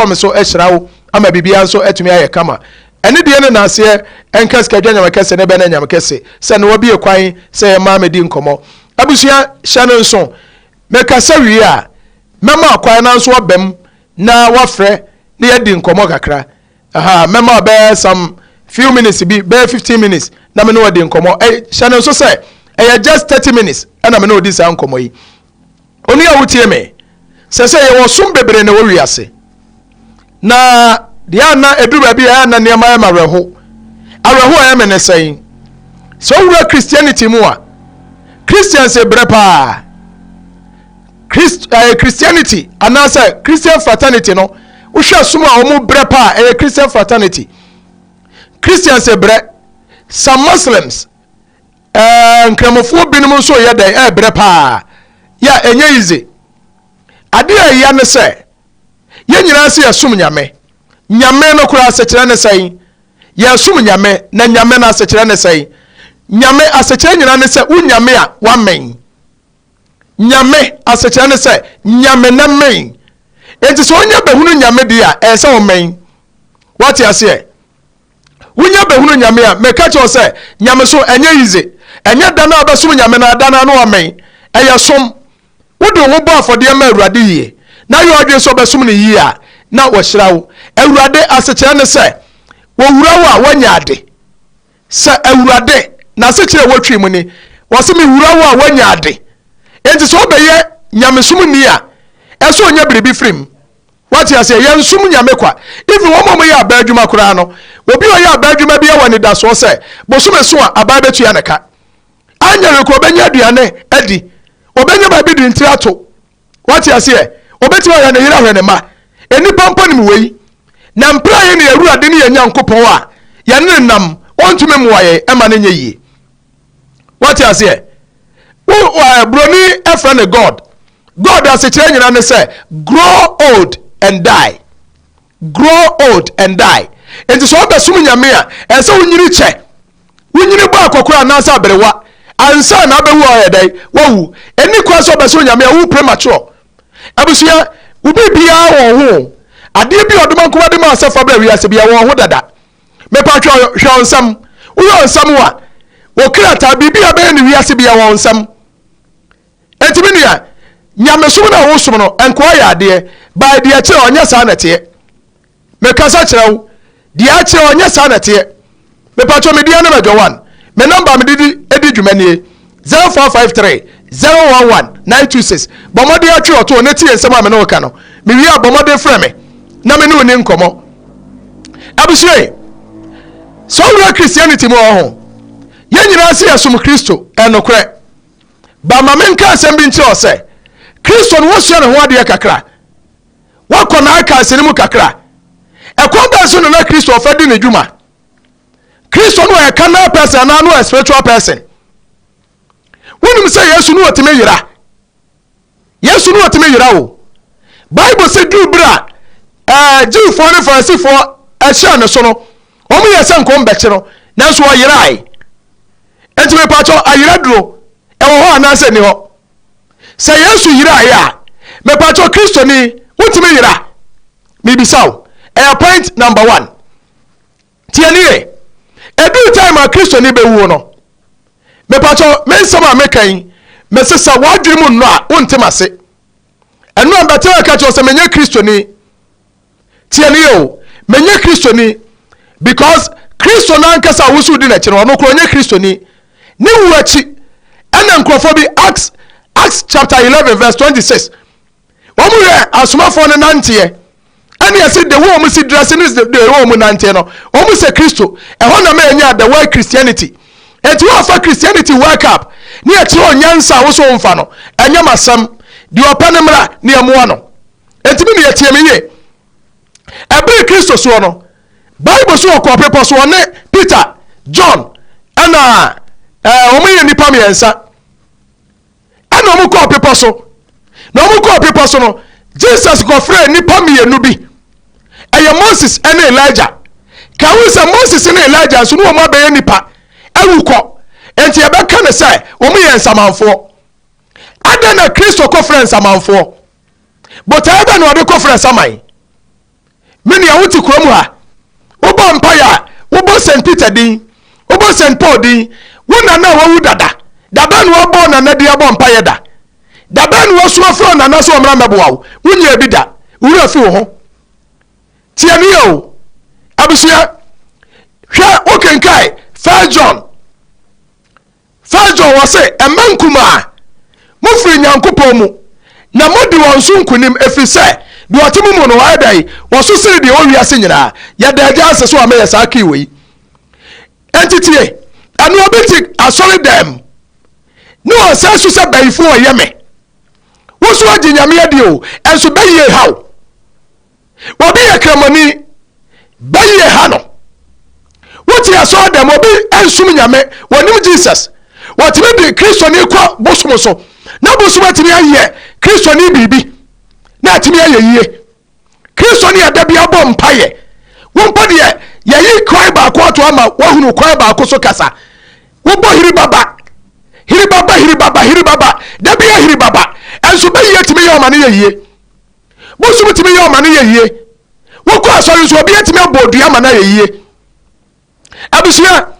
afa me so ahyira wo ama biribiara nso atumi ayɛ kama. Ɛne deɛ ne naaseɛ ɛnka sikadwa nyame kɛse ne bɛ ne nyame kɛse sɛ ne wabie kwan sɛ yɛmaa medi nkɔmmɔ. Abusua, hyɛ no nso, mekasa wie a mɛma kwan na nso abam na wafrɛ na yɛadi nkɔmmɔ kakra. Aha, mɛma bɛyɛ some few minutes bi, bɛyɛ 15 minutes na me ne wadi nkɔmmɔ. Hyɛ no nso sɛ ɛyɛ just 30 minutes ɛna me ne wadi saa nkɔmmɔ yi. Onu a wotie me, sɛ yɛwɔ som bebree na wɔ wiase. Na deɛ ana ɛduru baabi a ana nneɛma yɛ ma awerɛho. Awerɛho a ɛyɛ me ne sɛn? Sɛ owura Christianity mu a, Christians brɛ paa. Christianity anaasɛ Christian fraternity no, wohwɛ som a wɔn brɛ paa, ɛyɛ Christian fraternity. Christians brɛ, some Muslims, nkramofoɔ binom nso yɛ dɛn ɛbrɛ paa. Yɛ ɛnyɛ easy. Adeɛ a ɛyɛ ne sɛ yɛn nyinaa sɛ yɛsom Nyame. Nyame no koraa asekyerɛ ne sɛn? Yɛsom Nyame na Nyame no asekyerɛ ne sɛn? Nyame asekyerɛ nyinaa ne sɛ wo Nyame a wamɛn. Nyame asekyerɛ ne sɛ Nyame na mɛn. Enti sɛ wonya bɛhunu Nyame deɛ a, ɛyɛ sɛ wɔmɛn. Wate aseɛ? Wonya bɛhunu Nyame a, meka kyerɛ wo sɛ Nyame so ɛnyɛ easy. Ɛnyɛ da no a wobɛsom Nyame no ada no a na wamɛn. Ɛyɛ som. Wode wo ho bɔ afɔdeɛ ma Awurade yie na yɛ ɔdwen sɛ ɔbɛsom no yie a, na wahyira wo. Awurade asekyerɛ ne sɛ wɔwura wo a woanya ade. Sɛ Awurade n'asekyerɛ a wɔtwi mu ni, wɔse mewura wo a woanya ade. Enti sɛ wobɛyɛ nyamesom ni a, ɛsɛ ɔnya biribi firi mu. Wate aseɛ? Yɛnsom Nyame kwa. Even wɔn a wɔyɛ abaa adwuma koraa no, obi a ɔyɛ abaa adwuma bi wɔ anidasoɔ sɛ bosome so a abaa bɛtua ne ka. Anyɛ hwee koraa ɔbɛnya aduane adi, ɔbɛnya baabi de ntiri ato. Wate aseɛ? Ɔbɛtumi ahwɛ ne yere ahwɛ ne mma. Nnipa mpo nim wei. Na mpere a yɛne yɛn Awurade ne yɛn Nyankopɔn a yɛne no nam, ɔntumi mmoa yɛn ɛma no nyɛ yie. Wate aseɛ? Wo buroni ɛfrɛ no God. God asekyerɛ nyina ne sɛ grow old and die. Grow old and die. Nti sɛ ɔbɛsom Nyame a, ɛsɛ wonyini kyɛ. Wonyini bɔ akɔkora anaasɛ aberewa ansa na abɛwu a ɔyɛ dɛn? Wawu. Ɛni kwan sɛ ɔbɛsom Nyame a wowu premature. Abusua, wo biribiara wɔ ho. Adeɛ bi a ɔdoma nkoma de maa sɛ fa bra wiase bi ɛwɔ ho dada. Mepa hwɛ hwɛ ɔnsɛm. Woyɛ ɔnsɛm a, wɔ krataa biribi a bɛyɛ ne wiase bi ɛwɔ ɔnsɛm. Enti me nua, nyamesom no a wosom no, nkoa yɛ adeɛ, by deɛ kyerɛ ɔnyɛ saa na ɛteɛ. Mekasa kyerɛ wo, deɛ akyerɛ ɔnyɛ saa na ɛteɛ. Mepatwɔ me din ne Major One. Me nɔmba mede di di dwuma nie, 0453 011 926. Bɔ mmɔden atwe ɔto na tie nsɛm a me ne wo ka no. Mewie a bɔ mmɔden frɛ me na me ne wo ni nkɔmmɔ. Abusua yi, sɛ wowura Christianity mu wɔ ho, yɛn nyinaa se yɛsom Kristo, ɛnokorɛ. Ba ma menka asɛm bi nkyerɛ wo sɛ, Kristo no woasua ne ho adeɛ kakra. Woakɔ n'archives no mu kakra. Ɛkwan bɛn so na na Kristo ɔfa di ne dwuma? Kristo no ɔyɛ carnal person anaa no ɔyɛ spiritual person? Wonim sɛ Yesu no ɔtumi yera. Yesu no ɔtumi yera o. Bible sɛ duru bere a ɛɛ Jewfoɔ ne Farisifoɔ ɛhyɛɛ ne so no, wɔn yɛ sɛ nkɔm bɛkye no, nanso ɔyerae. Enti mepatwɔ ayera duro ɛwɔ hɔ anaasɛ nni hɔ? Sɛ Yesu yeraeɛ a, mepatwɔ Kristoni, wotumi yera? Mebisa wo. Ɛyɛ point number one. Tie nie. Ɛduru time a Kristoni bɛwuo no, mepatwɔ me nsɛm a meka yi, mese sɛ w'adwene mu nnɔ a, wonte m'ase. Ɛno a mbɛtena aka kyerɛ sɛ menyɛ Kristoni. Tie nie o, menyɛ Kristoni because Kristo no ankasa a wosu di n'akyi no, ɔno koraa ɔnyɛ Kristoni. Ne wu akyi, ɛna nkurɔfoɔ bi Acts chapter 11 verse 26, wɔn hwɛ asomafoɔ no nanteɛ, ɛne ɛsi the way wɔn si dress ne the way wɔn nanteɛ no, wɔn sɛ Kristo. Ɛhɔ na mɛ nya the word Christianity. Eti wɔn afa Christianity work up ne ɛkyerɛ onyansa a woso nfa no, ɛnyɛ masɛm. Deɛ ɔpɛ ne mmra ne ɛmoa no. Enti me nua tie me yie. Ɛbere Kristo soɔ no, Bible so ɔkɔɔ bepɔ so ɔne Peter, John, ɛna ɛɛ wɔn yɛ nnipa mmiɛnsa. Ɛna wɔn kɔɔ bepɔ so. Na wɔn kɔɔ bepɔ so no, Jesus kɔfrɛɛ nnipa mmienu bi. Ɛyɛ Moses ɛne Elijah. Ka ho sɛ Moses ne Elijah nso ne wɔn abɛyɛ nnipa awu kɔ. Enti yɛbɛka no sɛ wɔn yɛ nsamanfoɔ. Adɛn na Kristo kɔfrɛɛ nsamanfoɔ? Botaeɛ bɛn na ɔde kɔfrɛɛ saman? Me nua wote kurom ha, wobɔ mpaeɛ a, wobɔ St. Peter din, wobɔ St. Paul din, wo nana a wawu dada, da bɛn na wabɔ wo nana din abɔ mpaeɛ da? Da bɛn na wasu afrɛ wo nana sɛ ɔmmra mmɛboa wo? Wonyɛɛ bi da. Wo werɛ afi wo ho. Tie me yie o. Abusua, hwɛ wokenkae First John First John wɔ se, Mma nkumaa, mofiri Nyankopɔn mu, na moadi wɔn so nkonim, ɛfiri sɛ deɛ ɔte mo mu no, ɔyɛ dɛn? Ɔso sene deɛ ɛwɔ wiase nyinaa. Yɛda Agya ase sɛ wama yɛ saa key wei. Enti tie, ɛno obi te asɔre dɛm ne ɔsɛ so sɛ bayifoɔ ɔyɛ me. Wo so agye Nyame adi o, ɛnso bɛyie ha wo. Obi yɛ kramoni, bɛyie ha no. Wote asɔre dɛm, obi nsom Nyame, wɔnim Jesus. Wɔtumi de Kristoni kɔ bosom so, na bosom atumi ayɛ Kristoni biribi, na atumi ayɛ yie. Kristoni a da bi abɔ mpaeɛ, wo mpo deɛ yɛyi kwan baako ato ama woahunu kwan baako so kasa. Wobɔ hiribaba, hiribaba, hiribaba, hiribaba, da bi yɛ hiribaba, ɛnso bɛyie tumi yɛ ɔma no yɛ yie. Bosom tumi yɛ ɔma no yɛ yie. Wokɔ asɔre nso obi atumi abɔ odua ma no ayɛ yie. Abusua,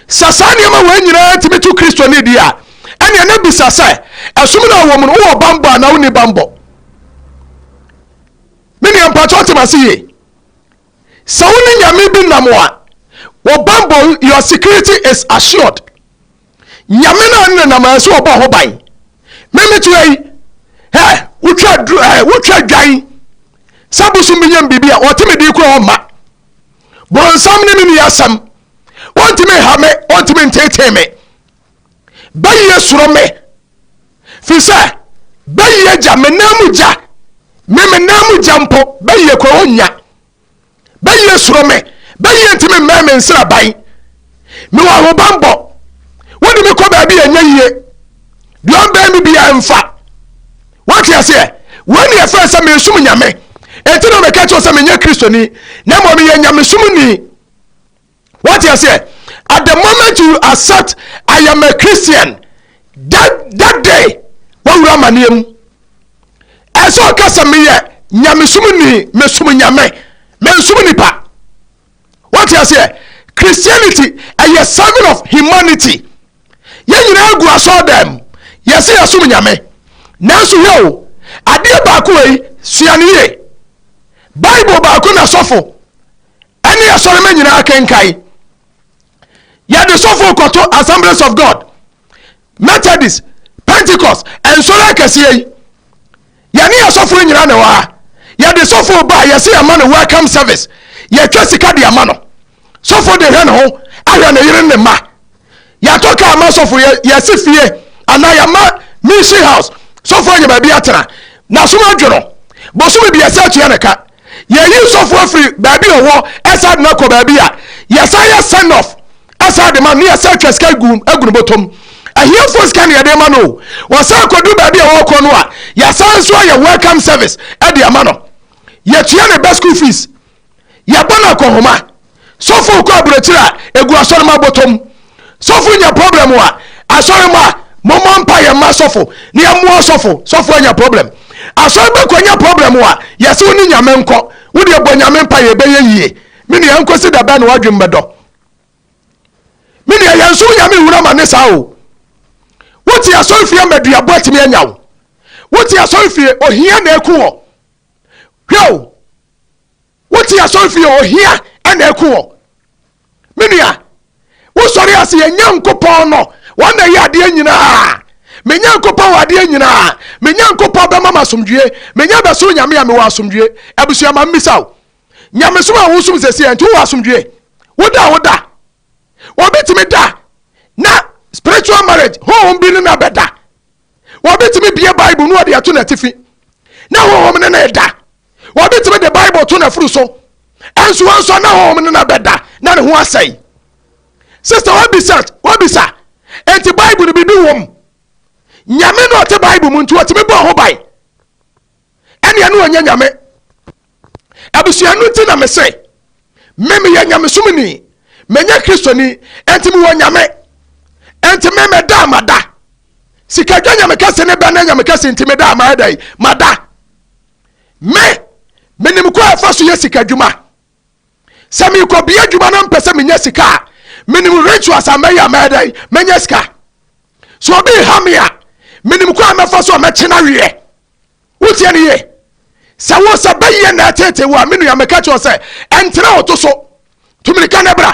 sɛ saa nneɛma wei nyinaa tumi to Kristoni di a, ɛnneɛ na bisa sɛ, ɛsom no a wɔ mu no, wowɔ bammɔ anaa wonni bammɔ? Me nua mpakyɛ wote m'ase yie? Sɛ wo ne Nyame bi nam a, wɔ bammɔ, your security is assured. Nyame no a ne nam a ɛsɛ ɔbɔ ho ban. Me me to yi, hɛ, wotwa duru, hɛ, wotwa dwan. Sɛ bosom bi nyam biribi a, ɔte me din kura ɔmma. Bonsam ne me ni asɛm. Wɔntumi nha me, wɔntumi ntetee me. Bɛyie soro me. Fi sɛ, bɛyie gya, me nan mu gya. Me me nan mu gya mpo, bɛyie kura ɔnya. Bɛyie suro me. Bɛyie ntumi mmɛn me nsraban. Mewɔ ahobammɔ. Wode me kɔ baabi a ɛnyɛ yie. Deɛ ɔmbɛn me biara mfa. Woate aseɛ? Wei ne yɛfrɛ sɛ mesom Nyame. Enti na meka kyerɛ sɛ menyɛ Kristoni, na mmom meyɛ nyamesomni. Woate aseɛ? At the moment you accept I am a Christian, that day, wawura amaneɛ mu. Ɛsɛ ɔka sɛ meyɛ nyamesom ni, mesom Nyame, mensom nipa. Woate aseɛ? Christianity ɛyɛ serving of humanity. Yɛn nyinaa gu asɔre dɛm, yɛsɛ yɛsom Nyame. Nanso hwɛ o, adeɛ baako wei, sua no yie. Bible baako na sɔfo ɛne asɔremma nyinaa kenkan. Yɛde sɔfo kɔto Assemblies of God, Methodist, Pentecost, nsɔre akɛseɛ yi. Yɛne asɔfo nyinaa na ɛwɔ ha. Yɛde sɔfo ba a yɛsɛ yɛma no welcome service. Yɛtwa sika de ama no. Sɔfo de hwɛ ne ho, ahwɛ ne yere ne mma. Yɛatɔ kaa ma sɔfo, yɛsi fie anaa yɛama mission house. Sɔfo anya baabi atena. N'asom adwo no. Bosome bi yɛsɛ atua ne ka. Yɛyi sɔfo afiri baabi a ɔwɔ ɛsa de no akɔ baabi a yɛsan yɛ send off ɛsa de ma no ne yɛsɛ atwa sika gu agu no bɔtɔm. Ahiafoɔ sika ne yɛde ma no o. Wɔsan kɔdu baabi a wɔrekɔ no a yɛsan nso ayɛ welcome service ɛde ama no. Yɛtua ne ba school fees. Yɛbɔ no akɔnhoma. Sɔfo kɔ aburokyire a egu asɔrema bɔtɔm. Sɔfo nya problem a asɔrema mommɔ mpa yɛ mma sɔfo na yɛmmoa sɔfo. Sɔfo anya problem. Asɔre bɛkɔ nya problem a yɛse wo ne Nyame nkɔ. Wo deɛ bɔ Nyame mpa yɛ ɛbɛyɛ yie. Me nua nkosi da bɛn na w'adwene bɛdɔ. Me nua yɛn nso Nyame nhunu amane saa o. Wote asɔre fie ama duabɔ atumi anya wo. Wote asɔre fie ohia na eku wɔ. Hwɛ o. Wote asɔrefie ohia na ɛku wɔ. Me nua, wosɔre ase yɛ Nyankopɔn no, wɔn na ɛyɛ adeɛ nyinaa. Me Nyankopɔn wɔ adeɛ nyinaa. Me Nyankopɔn bɛma me asomdwie. Menya bɛso Nyame a mewɔ asomdwie. Abusua ma mmisa wo. Nyamesom a wosom sɛsi ɛ nti wowɔ asomdwie? Woda a woda. Obi tumi da na spiritual marriage honhom bi ne no abɛda. Obi tumi bie Bible no ɔde ato n'atifi na honhom ne no da. Obi tumi de Bible to n'afuru so ɛnso wɔnsɔ na honhom ne no abɛda na ne ho asɛe. Sister wabisa wabisa enti Bible no biribi wom. Nyame na ɔte Bible mu nti ɔtumi bɔ ho ban. Ɛnea ne ɔnyɛ Nyame. Abusua no nti na mese me meyɛ nyamesom ni, menyɛ Kristoni, enti mewɔ Nyame. Enti me meda a mada. Sikadwa nyame kɛse ne bɛ ne nyame kɛse nti meda a mayɛ dɛn? Mada. Me menim kwan a ɛfa so yɛ sikadwuma. Sɛ merekɔbie adwuma na mpɛ sɛ menya sika a, menim rituals a mɛyɛ a mɛyɛ dɛn mɛnya sika. Sɛ obi ha me a, menim kwan a mɛfa so a mɛkye no aweɛ. Wotie ne yie? Sɛ wo sɛ bɛyɛ na ɛtete wo a, me nua meka kyerɛ sɛ ɛntena wo to so. Tumirika na bra.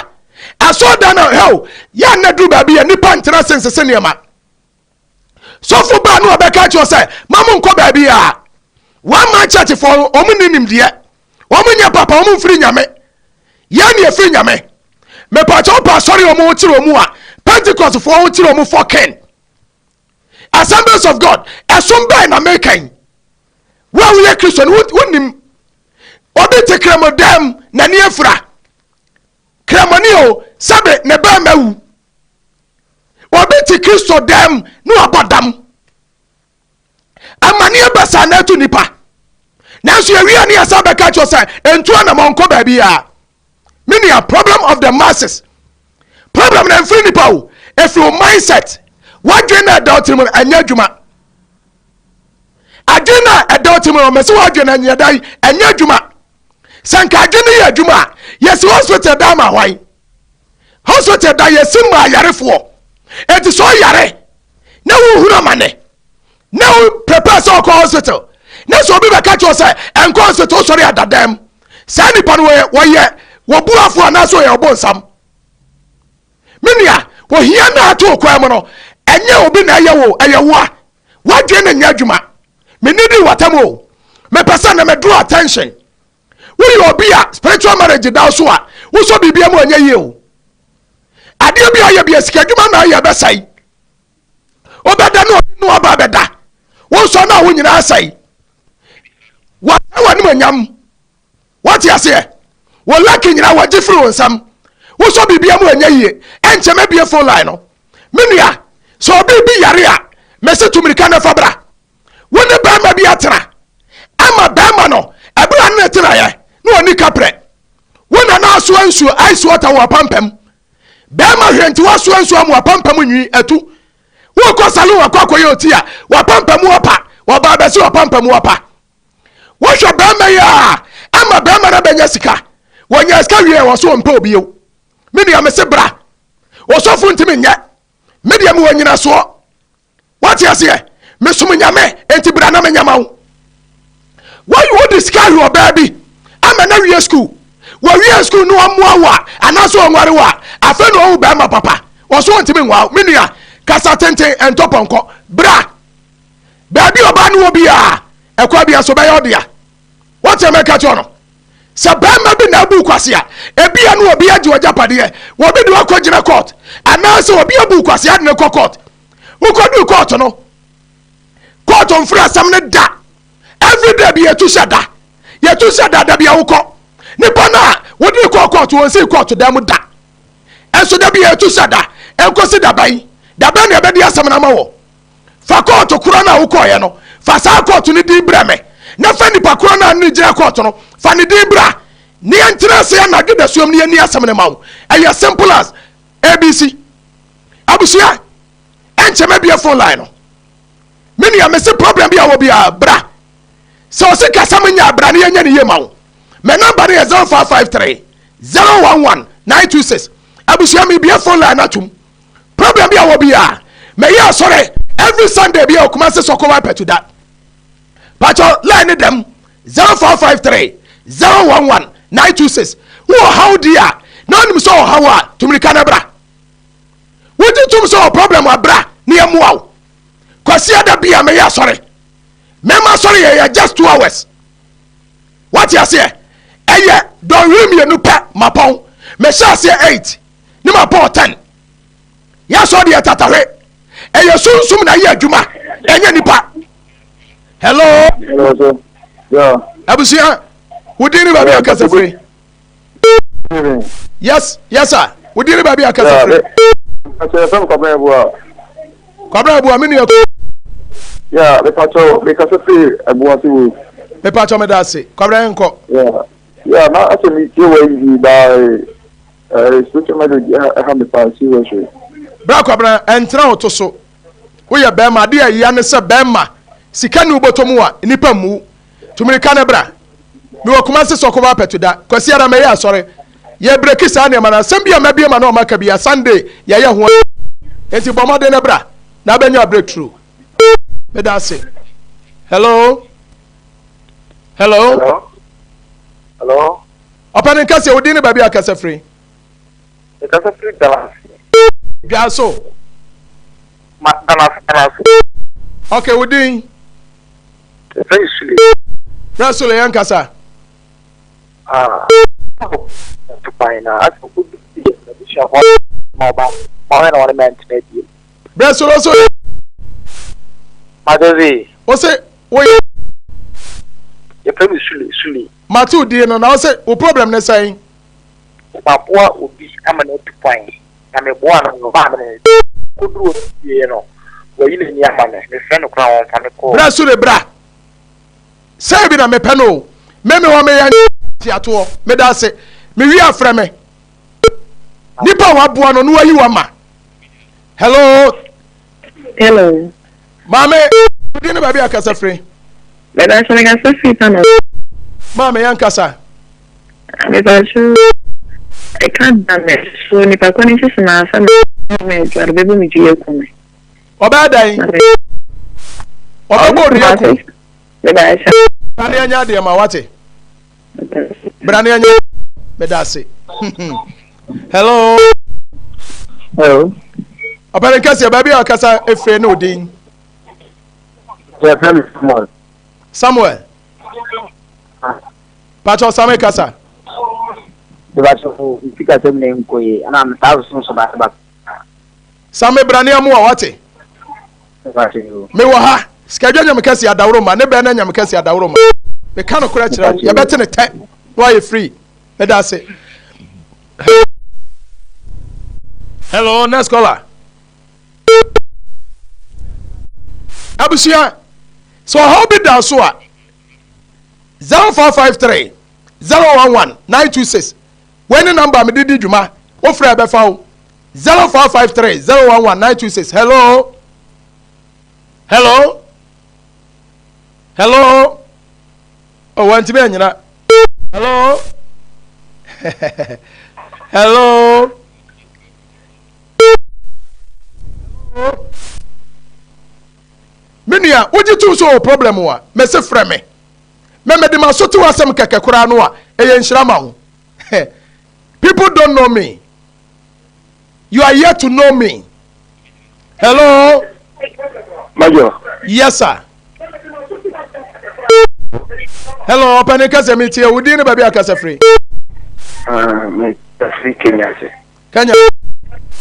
Asɔɔdan na hɛw yɛ a na duru baabi yɛ nipa ntena se nsese nneɛma. Sɔfo baa no ɔbɛka kyerɛ sɛ ma mo nkɔ baabi a one man church fo wɔn ni nimdeɛ wɔn nyɛ papa wɔn mfiri nyame yɛn ni efiri nyame mepaakyɛw pa asɔre wɔn ho kyerɛ wɔn a Pentecost fo ho kyerɛ wɔn fɔkin Assemblies of God ɛsom bɛn na meka yi wo a woyɛ Kristo no wonim obi te kremo dɛm n'ani afira kremoni o sɛbe ne bɛrima wu obi te Kristo dɛm ne wabɔ dam amaneɛ basa na ɛto nipa nanso yɛwia ne yɛsa bɛka kyerɛ sɛ ɛntu anamɔ nkɔ baabi a me nua problem of the masses problem na mfiri nipa o ɛfiri wo mindset wadwene na ɛda ɔtiri mu no ɛnyɛ adwuma adwene na ɛda ɔtiri mu no mɛsɛ wadwene na ɛnyɛ dan ɛnyɛ adwuma sɛ nka adwene no yɛ adwuma a yɛsi hospital da ama hwan hospital da yɛsi ma ayarefoɔ eti sɛ ɔyare na wohunu amane na wo prepare sɛ ɔkɔ hospital na sɛ obi bɛka kyerɛ sɛ ɛnkɔ hospital wosɔre adadam saa nipa no wɔyɛ wɔyɛ wɔbuafo anaasɛ ɔyɛ ɔbonsam me nua ohia na ato kwan mu no ɛnyɛ obi na ɛyɛ wo ɛyɛ wo a wadwene no nyɛ adwuma menidi watam o mepɛ sɛ na me draw attention woyɛ obi a spiritual marriage da so a wosɔ biribia mu ɛnyɛ yie o adeɛ bi a ɔyɛ bi a sika adwuma na ayɛ bɛsɛe wobɛda ne ɔne no aba abɛda wo nsɔ no a wo nyinaa asɛe wɔsɛ w'anim anyam wɔte aseɛ wɔ laki nyinaa wɔgye firi wo nsam wosɔ biribia mu ɛnyɛ yie ɛnkyɛ mɛbie phone line no me nua sɛ obi bi yare a mɛsɛ tu mirika no fa bra wo ne bɛrima bi atena ama bɛrima no ɛberɛ a ne tenaeɛ na ɔni kaprɛ wo nana asoa nsuo ice water wɔ apampam Bɛɛma hwɛ nti wasoa nsuo ama wapampam nwi atu. Wokɔ salon akɔ akɔyɛ oti a wapampam apa, wɔba abɛsi wapampam apa. Wohwɛ bɛɛma yi a ama bɛɛma no abɛnya sika. Wɔnya sika wie wɔ so wɔmpɛ obi o. Me nua mese bra. Osɔfo ntumi nyɛ. Me deɛ mewɔ nyinasoɔ. Wate aseɛ? Mesom Nyame, enti bra na menyama wo. Wɔyi wode sika ahwɛ ɔbaa bi ama na wie sukuu. Wɔwie sukuu no ɔmmoa wo a, anaasɛ ɔnware wo a, afei na ɔhu bɛrima papa. Ɔso ɔntumi nwa wo. Me nua, kasa tenten ɛntɔ pɔnkɔ. Bra! Baabi ɔbaa no wɔ biara, ɛkwan biara so bɛyɛ ɔdea. Wate mɛka kyerɛ no? Sɛ bɛrima bi na abu kwasea, ebia no obi agye w'agyapadeɛ, obi de wakɔ gyina court, anaasɛ obi abu kwasea de no kɔ court. Wokɔduu court no, court mfrɛ asɛm no da. Everyday bi yɛtu hyɛ da, yɛtu hyɛ da da bi a wokɔ. Nipa no a wode no kɔɔ court wɔn sii court dan mu da. Ɛnso da bi yɛtu hyɛ da, ɛnkosi da bɛn, da bɛn na yɛbɛdi asɛm no ama wɔ. Fa kɔɔto korɔ no a wokɔɔeɛ no, fa saa kɔɔto no din brɛ me, na fa nipa korɔ no a ne gyina kɔɔto no, fa ne din bra, na yɛntena ase anadwo dasuom na yɛnni asɛm no ma wo. Ɛyɛ simple as ABC. Abusua, ɛnkyɛ mɛbie phone line no. Me nua, mese problem bi a wɔ biara, bra. Sɛ ɔse kasa mu nya bra na yɛnyɛ ne yie ma wo. Me number no yɛ 0553 011 926. Abusua, mebie phone line no atom. Problem bi a wɔ biara, mɛyɛ asɔre every Sunday bi a Kumasi Sɔkɔwa Pɛtu da. Pakyɛ line ne dɛm 0453 011 926. Wowɔ ɔhaw di a na onim sɛ ɔhaw a tumirika na bra. Wogye tom sɛ wɔ problem a bra na yɛmmoa wo. Kwasiada bi a mɛyɛ asɔre. Mɛma asɔre yɛ yɛ just 2 hours. Wate aseɛ? Ɛyɛ dɔnhwere mmienu pɛ mapɔn. Mehyɛ aseɛ 8 ne mapɔn 10. Yɛasɔ deɛ tatahwe. Ɛyɛ sunsum na ɛyɛ adwuma, ɛnyɛ nipa. Hello. Hello, Yeah. Abusua, wo din ne baabi a kasa firi. Yes, yes sir. Wo din ne baabi a kasa firi. Mpakyɛ fɛm Kwabena Abua. Kwabena Abua, me nua. Yeah, mepakyɛ mekasa firi Abua se wo. Mepakyɛ meda ase. Kwabena nkɔ. Yeah. Yeah, na asɛ me tie wɔ yi by Eh, spiritual marriage ɛha me paa seriously. Bra Kwabena, ɛntena wo to so. Woyɛ bɛrima, adeɛ a ɛya ne sɛ bɛrima, sika ni wobɔtɔ mu a, nnipa mmu. Tu mirika na bra. Mewɔ Kumasi Sɔkɔba Apɛtuda, Kwasiada mɛyɛ asɔre. Yɛ breki saa nneɛma no. Asɛm bi a mabie ma na ɔmaka bi a Sunday yɛyɛ ho. Enti bɔ mmɔden na bra na abɛnya breakthrough. Meda ase. Hello. Hello. Hello. Hello. Ɔpɛ ne nkasa odin ne baabi a kasa firi. Kasa firi Dallas. Dwa so. Ma Dallas Dallas. Okay, odin. Fɛn Sule. Fɛn Sule yɛn kasa. Ah. Tupan na asɛ obi yɛ na busuafo ma ɔba ma ɔyɛ na wɔne mɛntena bio. Brɛ solo so. Madove. Ose woyɛ. Yɛfrɛ me Sule Sule. Mate wo din no na ose wo problem ne sɛn? Maboa obi ama no atu kwan na meboa no no ɔbaa me ne koduru hɔ fie no wayi n'ani ama me mefrɛ no koraa ɔmfa me kɔɔ. Brɛ Sule bra. Sɛɛ bi na mepɛ no o. Me me hɔ meyɛ ntiatoɔ. Meda ase. Mewie a frɛ me. Nipa a waboa no no wayi wama. Hello. Hello. Maame, wodi ne baabi a kasa firi? Meda ase me kasa firi Tano. Maame yɛn kasa. Meda ase ɛka da me so nipa kɔ ne sisi na asɛ me adware bɛbɔ me dua ku me. Ɔbɛyɛ dɛn? Ɔbɛbɔ odua ku. Meda ase. Bra ne anya adeɛ ma wate. Bra ne anya meda ase. Hello. Hello. Ɔpɛni kɛseɛ baabi a ɔkasa efiri ne odin. Yɛfrɛ me Samuel. Samuel. Pakyɛ Samuel kasa. Pakyɛ sikasɛm na nkɔ yie ɛna mesaa so so ba ba. Same bra ne amoa wate. Mewɔ ha. Sikadwa nyame kɛse adaworo ma ne bɛn na nyame kɛse adaworo ma. Meka no korɛ kyerɛ wo. Yɛbɛte ne tɛ na wayɛ free. Meda ase. Hello, next caller. Abusua, sɛ ɔhaw bi da so a 0453 011 926 wei ne namba mede di dwuma wofrɛ ɛbɛfa wo 0453 011 926 hello hello hello oh wantumi anyina hello hello me nua wogye tom sɛ wɔ problem a mɛsɛ frɛ me mɛmɛde ma so te w'asɛm kɛkɛ koraa no a ɛyɛ nhyira ma wo. People don't know me. You are yet to know me. Hello. Major. Yes, sir. Hello, Penny Kasa mi tie wo din ne baabi a kasa firi. Ah, me firi Kenya ase. Kenya.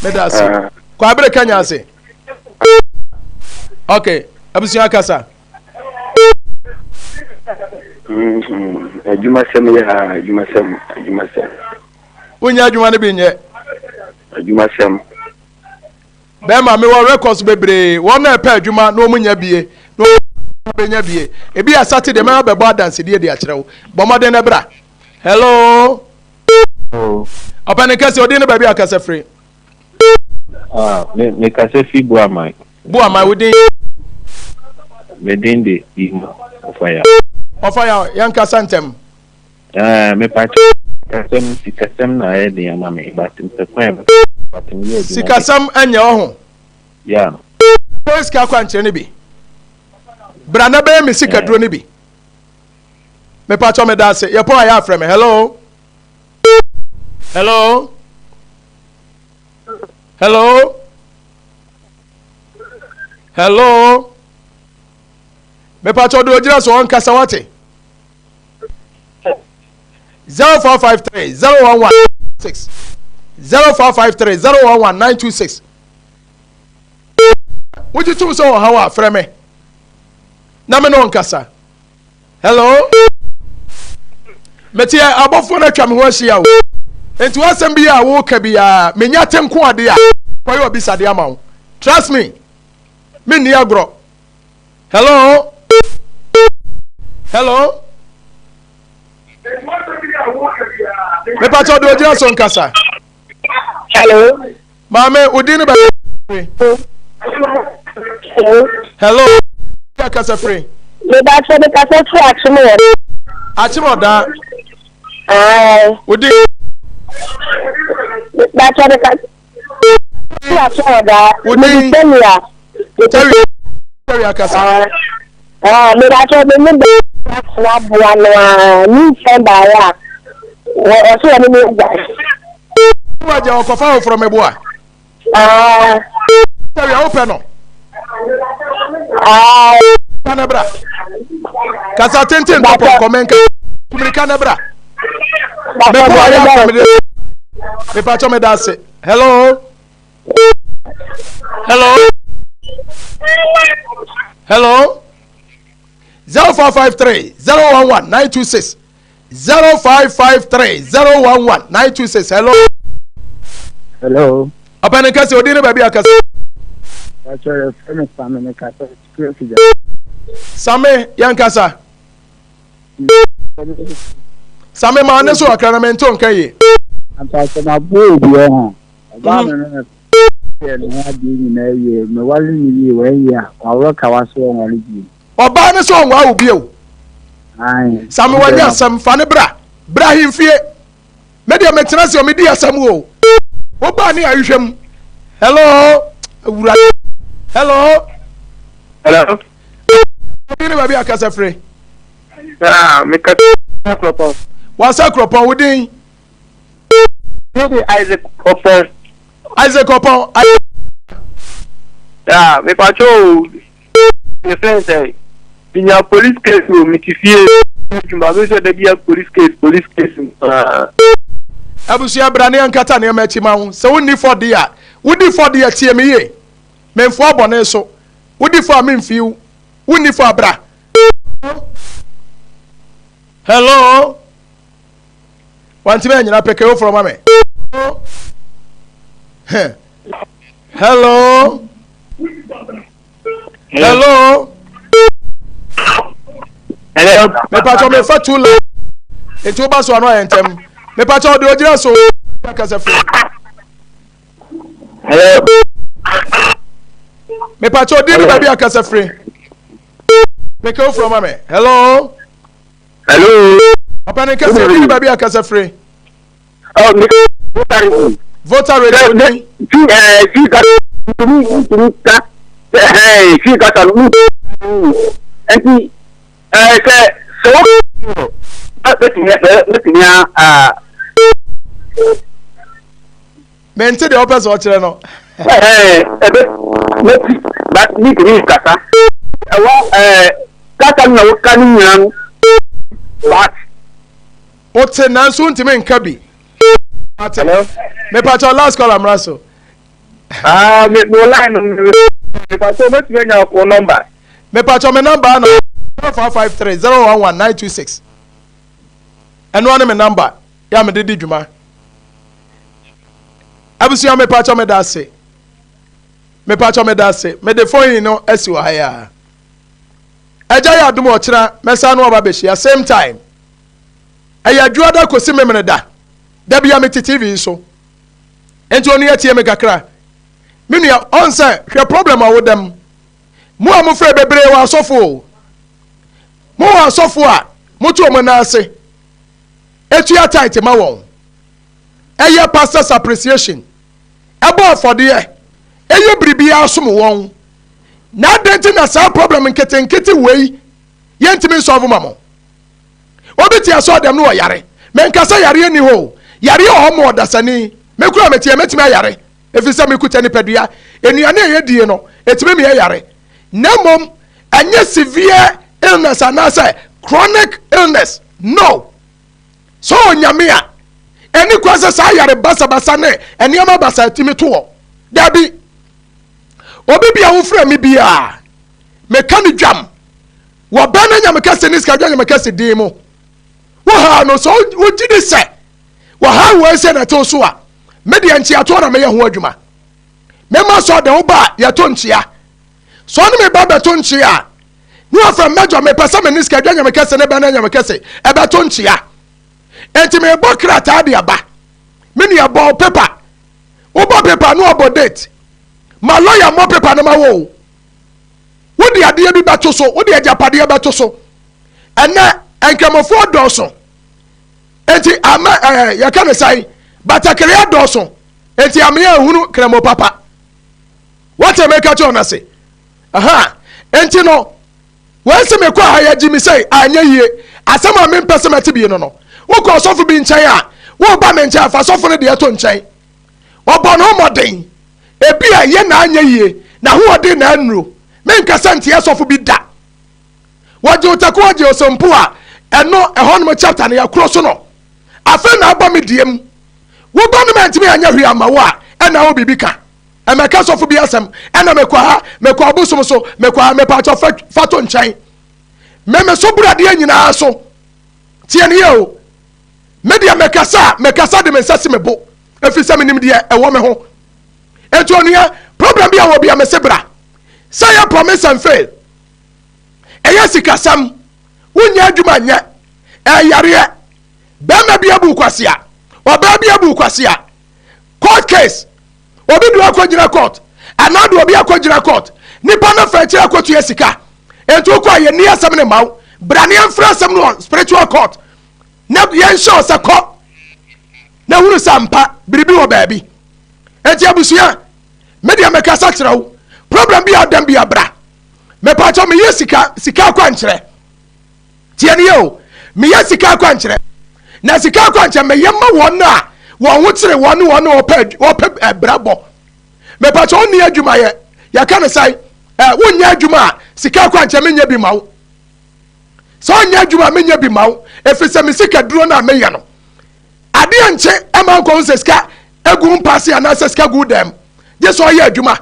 Me da ase. Ah. Kwabere Kenya ase. Okay, abusua kasa. Adwumasɛm yɛ ha, adwumasɛm, adwumasɛm. Wonyɛ adwuma no bi nyɛ. Adwumasɛm. Bɛrima mewɔ records bebree wɔn na ɛpɛ adwuma na wɔn nya bie na wɔn bɛnya bie ebi yɛ Saturday mɛma bɛbɔ adansedie de akyerɛ wo bɔ mmɔden na bra. Hello. Ɔpɛni kɛse ɔdin ne baabi akasa firi. Ah, me me kasa fi Buaman. Buaman wo din? Me din de Ima Ɔfaya. Ɔfaya yɛn kasa ntɛm. Ah, me pa sikasɛm sikasɛm na ayɛ den ama me but mpɛ kwan but me yɛ adwuma. Sikasɛm ɛnyɛ ɔho. Yeah. Bɛyɛ sika akwankyerɛ no bi. Bra na bɛyɛ me sikaduro no bi. Me pa kyɛ me da ase. Yɛ pɔn a yɛ afrɛ me. Hello. Hello. Hello. Hello. Mepatɔ do ogyina so ɔnkasa wate. 0453 011 6 0453 011 926. Wogye tom sɛ ɔhaw a frɛ me na me ne ɔnkasa. Hello. Mete abɔfoɔ no atwa me ho ahyia o. Nti w'asɛm bi a woka bi a menya te nko ade a kɔyɛ ɔbisade ama wo. Trust me. Menni agorɔ. Hello. Hello. Mepatɔ de ogyina so nkasa. Hello. Maame, wo din ne bɛ. Hello. Hello. Ya kasa firi. Me ba sɛ me kasa firi akyem wɔ. Akyem ɔdaa. Ayi. Wo din. Bàtà mi ka. Wo din? Terry. Terry akasa. Ah, me bàtà mi ne bɛ atena aboa no a ne nkyɛn baayɛ a ɔsɛ ɔne me gya. Wagya ɔkɔfa foforɔ mɛboa. Ah. Terry a wopɛ no. Ah. Ka ne bra. Kasa tenten tɔ pɔnkɔ menka. Kumirika ne bra. Mɛboa yɛ afɔmde. Mepatɔ me da ase. Hello. Hello. Hello. 0553 011 926 0553 011 926. Hello. Hello. Ɔpɛni kɛse odi ne baabi akɛse. Pàṣẹ yẹ fẹ́ mi Sami mi kasa security ja. Sami yɛn kasa. Sami maa ne so akra na mɛ nto nka yie. Mpàṣẹ ma bó obi ɔhɔn. Ɔbaa mi no yɛ ne ho adeɛ nyinaa yie mewale ne yie wɔayi a waworɔ kawa so ɔnwale bio. Ɔbaa ne so ɔnwa wo bio. Sami wanya asɛm fa ne bra bra ahemfie. Me deɛ metena se ɔmedi asɛm o. Wobaa ne ahwehwɛ mu. Hello awura. Hello. Hello. Obi ne baabi akasa firi. Ah, meka kuropɔn. Wasa kuropɔn wo din. Ne de Isaac Ɔpɔn. Isaac Ɔpɔn. Ah, mepatwa o. Me friend sɛ, minya police case o, mete fie adwuma, me sɛ da bia police case, police case nkoaa. Abusua bra ne yɛnkata nneɛma akyi ma wo. Sɛ wonni fɔ de a, wodi fɔ de a tie me yie. Memfoa bɔne so. Wodi fɔ a memfii wo. Wonni fɔ a bra. Hello. Wantumi anyina pɛkɛ wo frɔ ma me. Hello. Hello. Hello. Mepatɔ mefa tu la. Nti woba so ano ayɛ ntɛm. Mepatɔ ɔde ogyina so. Kasa firi. Hello. Mepatɔ ɔdi ne baabi akasa firi. Pɛkɛ wo frɔ ma me. Hello. Hello. Ɔpɛni kɛse ɔdi ne baabi akasa firi. Oh, me voter radio. Voter radio ni. Ti ɛɛ ti ka ntumi ntumi ka ɛɛ ti kasa no nti ɛɛ sɛ sɛ wo bɛtumi bɛtumi a. Mente deɛ ɔpɛ sɛ ɔkyerɛ no. Ɛɛ ɛbɛ mɛti ba mi ntumi kasa ɛwɔ ɛɛ kasa no na woka ne nyinaa no but. Wote nanso wontumi nka bi. Ate. Mepakyɛw last caller mmra so. Ah, me me line no me mepakyɛw mɛtumi anya wo number. Mepakyɛw me number na 0553 011 926. Ɛno ne me number yɛ a mede di dwuma. Abusua mepakyɛw meda ase. Mepakyɛw meda ase. Mede phone yi no asi wɔ ha ya. Agya yɛ adom ɔkyena mɛsan no aba bɛhyia same time. Ɛyɛ adwuada kɔsi Memeneda. Da bia mete TV yi so. Enti onua tie me kakra. Me nua, ɔn sɛ hwɛ problem a woda mu. Mo a mofrɛ bebree wɔ asɔfo o. Mowɔ asɔfo a moto wɔn nan ase etua tithe ma wɔn. Ɛyɛ pastors appreciation. Ɛbɔ afɔdeɛ. Ɛyɛ biribiara som wɔn. Na adɛn nti na saa problem nketenkete wei yɛntumi nsɔlvo ma mo? Obi te asɔɔdɛm no ɔyare. Menka sɛ yareɛ nni hɔ o. Yareɛ wɔ hɔ ma ɔdasani. Me koraa meteɛ mɛtumi ayare ɛfiri sɛ mekuta nipadua. Nnuane a yɛdie no ɛtumi ma yɛyare. Na mmom ɛnyɛ severe illness anaasɛ chronic illness. No. Sɛ ɔnyame a, ɛni kwan sɛ saa yare basabasa ne nneɛma basa tumi to wɔ. Dabi. Obi bia wofrɛ me biara, meka no dwam. Wɔ bɛ no nyame kɛse ne sikadwa nyame kɛse din mu. Wohaa no sɛ wogye di sɛ wɔhaa wei sɛ na ɛtew so a, me deɛ nkyeatoɔ na meyɛ ho adwuma. Mema sɛ ɔde wo ba a yɛto nkyea. Sɛ ɔne me ba bɛto nkyea a, ne wɔfrɛ mɛdwa mepɛ sɛ me ne sikadwa nyame kɛse ne bɛ no nyame kɛse ɛbɛto nkyea. Enti mebɔ krataa de aba. Me nua bɔ pepa. Wobɔ pepa no ɔbɔ date. Ma lɔya mmɔ pepa no ma wo o. Wode adeɛ bi bɛto so, wode agyapadeɛ bɛto so. Ɛnɛ nkramofoɔ dɔɔso. Enti ama ɛɛ yɛka ne sɛn batakari adɔɔso. Enti amea ehunu kramo papa. Wɔte meka kyerɛ no ase. Aha. Enti no, wɔn sɛ mekɔ ha yɛgye me sɛ anyɛ yie. Asɛm a mempɛ sɛ mɛte bi no no. Wokɔ ɔsɔfo bi nkyɛn a, woba me nkyɛn fa sɔfo no deɛ to nkyɛn. Ɔbɔ ne ho mmɔden. Ebi a ɛyɛ na anyɛ yie, n'ahoɔden na annuro. Menkasa ntia sɔfo bi da. Wɔgye otako wɔgye osompo a, ɛno ɛhɔnom chapter no yɛkoro so no. Afei na aba me deɛ mu. Woba no mantumi anyɛ hwee ama wo a, ɛna wo biribi ka. Ɛmɛka sɔfo bi asɛm, ɛna mekɔ ha, mekɔ abosom so, mekɔ ha, mepatɔ fa, fa to nkyɛn. Me me so bradeɛ nyinaa so. Tie ne yɛ o. Me deɛ mekasa a, mekasa de me nsa si me bo. Ɛfiri sɛ menim deɛ ɛwɔ me ho. Enti onua, problem bi a wɔ bi a mese bra. Sɛ yɛ promise and fail. Ɛyɛ sikasɛm. Wonyɛ adwuma nyɛ. Ɛyareɛ. Bɛrima bi abu kwasea. Ɔbaa bi abu kwasea. Court case. Obi de akɔgyina court. Anaa de obi akɔgyina court. Nipa no fa akyire akɔtua sika. Enti wokɔ a yɛnni asɛm no mma wo. Bra ne yɛmfrɛ asɛm no wɔ spiritual court. Na yɛnhyɛ wo sɛ kɔ. Na hunu sɛ ampa biribi wɔ baabi. Enti abusua, me deɛ mekasa kyerɛ wo. Problem bi a ɔdam bi abra. Mepatɔ meyɛ sika sika akwankyerɛ. Tie ne yɛ o. Meyɛ sika akwankyerɛ. Na sika akwankyerɛ meyɛ ma wɔn a wɔn ho kyere wɔn ne wɔn a wɔpɛ wɔpɛ ɛbrabɔ. Mepatɔ wonni adwuma yɛ. Yɛka ne sɛn? Ɛ wonyɛ adwuma a sika akwankyerɛ menyɛ bi ma wo. Sɛ ɔnyɛ adwuma a menyɛ bi ma wo. Ɛfiri sɛ me sika duro no a meyɛ no. Adeɛ nkye ɛma nkɔhu sɛ sika egu mpa ase anaasɛ sika gu dɛm. Gye sɛ ɔyɛ adwuma.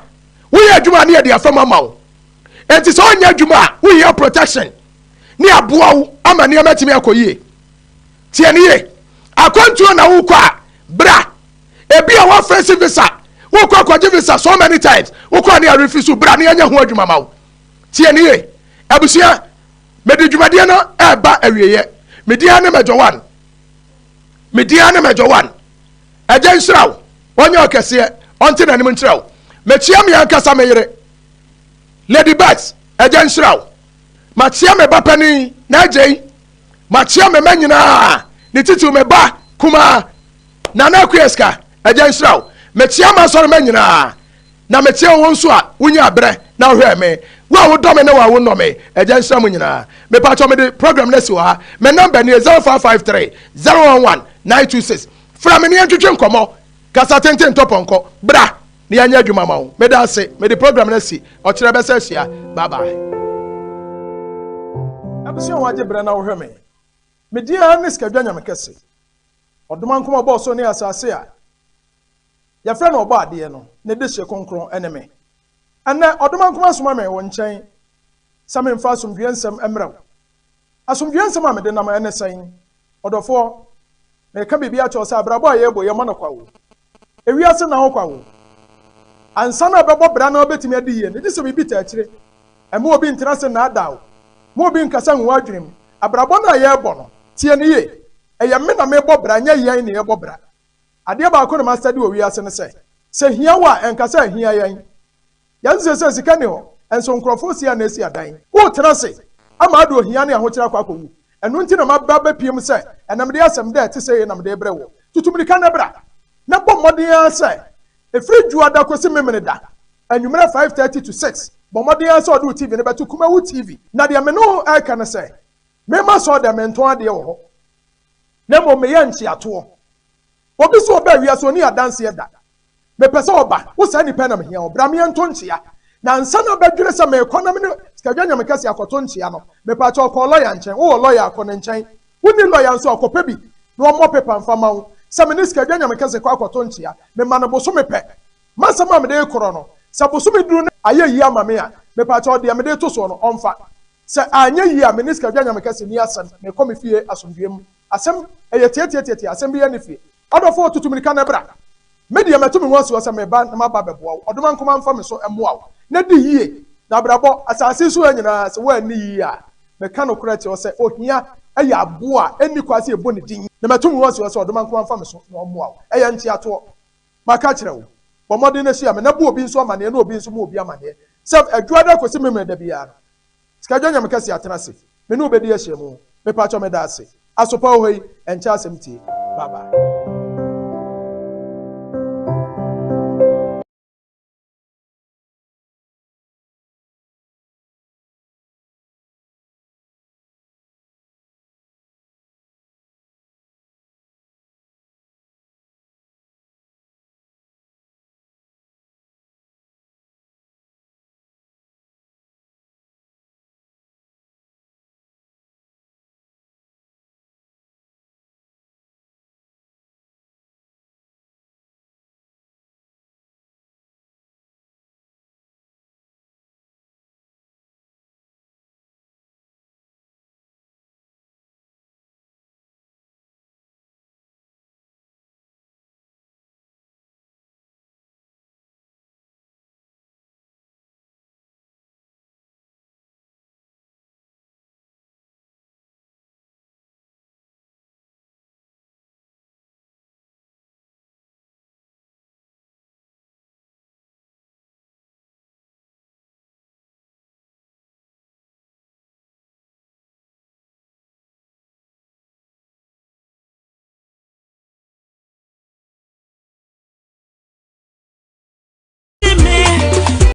Woyɛ adwuma a ne yɛde afam ama wo. Enti sɛ ɔnyɛ adwuma a wohia protection ne aboa wo ama nneɛma atumi akɔ yie. Tie ne yie. Akwantuo na wokɔ a bra. Ebi a woafɛsi visa wokɔ akɔgye visa so many times wokɔ a ne arefi so bra ne yɛnyɛ ho adwuma ma wo. Tie ne yie. Abusua, mede dwumadie no ɛreba awieɛ. Me din ne Major One. Me din ne Major One. Agya nhyira wo. Ɔnyɛ ɔkɛseɛ. Ɔnte n'anim nkyerɛ wo. Mekyia me ankasa me yere. Lady Bess, agya nhyira wo. Makyia me ba panin, n'agya yi. Makyia me mma nyinaa, ne titiriw me ba kumaa, Nana Akua Sika, agya nhyira wo. Mekyia m'asɔre mma nyinaa, na mekyia wo nso a wonyaa berɛ na wohwɛɛ me. Wo a wodɔ me ne wo a wonnɔ me, agya nhyira mo nyinaa. Mepakyɛw mede program no asi wɔ ha. Me nɔmba nie, 0553 011 926. Frɛ me na yɛntwetwe nkɔmmɔ. Kasa tenten ntɔ pɔnkɔ. Bra na yɛnyɛ adwuma ma wo. Meda ase. Mede program no asi. Ɔkyerɛ bɛsɛ ahyia. Bye bye. Abusua a wɔagye berɛ na wohwɛ me. Me din ara ne Sikadwa Nyame Kɛse. Ɔdomankoma ɔbɔɔ soro ne asase a yɛfrɛ no Ɔbɔadeɛ no, ne dehye kronkron ne me. Ɛnnɛ, Ɔdomankoma asoma me wo nkyɛn sɛ memfa asomdwoeɛ nsɛm mmrɛ wo. Asomdwoeɛ nsɛm a mede nam ne sɛn? Ɔdɔfoɔ, mereka biribi akyerɛ wo sɛ abrabɔ a yɛrebɔ yi, ɛmmɔ no kwa o. Ewiase nna ho kwa o. Ansa na ɛbɛbɔ bra na wobɛtumi adi yie no, gye sɛ biribi taa akyire. Mma obi ntena ase nnaadaa wo. Mma obi nkasa ngu w'adwene mu. Abrabɔ no a yɛrebɔ no, tie no yie. Ɛyɛ me na merebɔ bra, ɛnyɛ yɛn na yɛrebɔ bra. Adeɛ baako na masitadi wɔ wiase ne sɛ, sɛ hia wo a, ɛnka sɛ ahia yɛn. Yɛn seesei sika nni hɔ, nso nkurɔfoɔ si a na esi adan. Woretena ase ama ade ohia ne ahokyere akɔ akɔwu. Ɛno nti na maba abɛpue mu sɛ ɛnnɛ mede asɛm dɛ ɛte sei na mede rebrɛ woɔ. Tutu mmirika na bra, na bɔ mmɔden ara sɛ ɛfiri Dwoada kɔsi Memeneda anwummerɛ 5:30 to 6, bɔ mmɔden ara sɛ wode wo TV no bɛto Kumawu TV. Na deɛ me ne wo reka ne sɛ, memma sɔɔ dɛ mentɔn adeɛ wɔ hɔ, na mmom meyɛ nkyeatoɔ. Obi sɛ ɔbaa wiase ɔnni adanseɛ da. Mepɛ sɛ ɔba. Wo saa nipa yi na mehia wo. Bra me yɛnto nkyea. Na ansa na bɛdwene sɛ merekɔ na me ne Sikadwa Nyame Kɛseɛ akɔto nkyea no, mepaakyɛw kɔ lɔya nkyɛn. Wowɔ lɔya a, kɔ ne nkyɛn. Wonni lɔya nso a, kɔpɛ bi na ɔmmɔ pepa mfa mma wo sɛ me ne Sikadwa Nyame Kɛse kɔ akɔto nkyea. Mema no bosome pɛ. M'asɛm a mede rekorɔ no, sɛ bosome duru na ayɛ yie ama me a, mepaakyɛw deɛ mede reto soɔ no, ɔmfa. Sɛ anyɛ yie a, me ne Sikadwa Nyame Kɛse nni asɛm. Merekɔ me fie asomdwoeɛ mu. Asɛm, ɛyɛ tiatiatiatia, asɛm biara nni fie. Ɔdɔfoɔ, tutu mmirika na bra. Me deɛ, matu me ho asi hɔ sɛ mereba na maba abɛboa wo. Ɔdomankoma mfa me so mmoa wo na di yie. Na abrabɔ, asase yi so ha nyinaa, sɛ woanni yie a, meka nokorɛ kyerɛ wo sɛ, ohia yɛ aboa a ɛnni kwan sɛ yɛbɔ ne din. Na matu me ho asi hɔ sɛ Ɔdomankoma mfa me so na ɔmmoa wo. Ɛyɛ nkyeatoɔ. Maka akyerɛ wo. Bɔ mmɔden na hyia me na bu obi nso amaneɛ na obi nso mmɔ obi amaneɛ sɛ Adwuada kɔsi Memeneda biara no, Sikadwa Nyame kɛse atena ase me ne wo bɛdi ahyiamu. Mepakyɛw meda ase. Asopa wɔ hɔ yi ɛnkyɛ asɛm tie. Bye bye.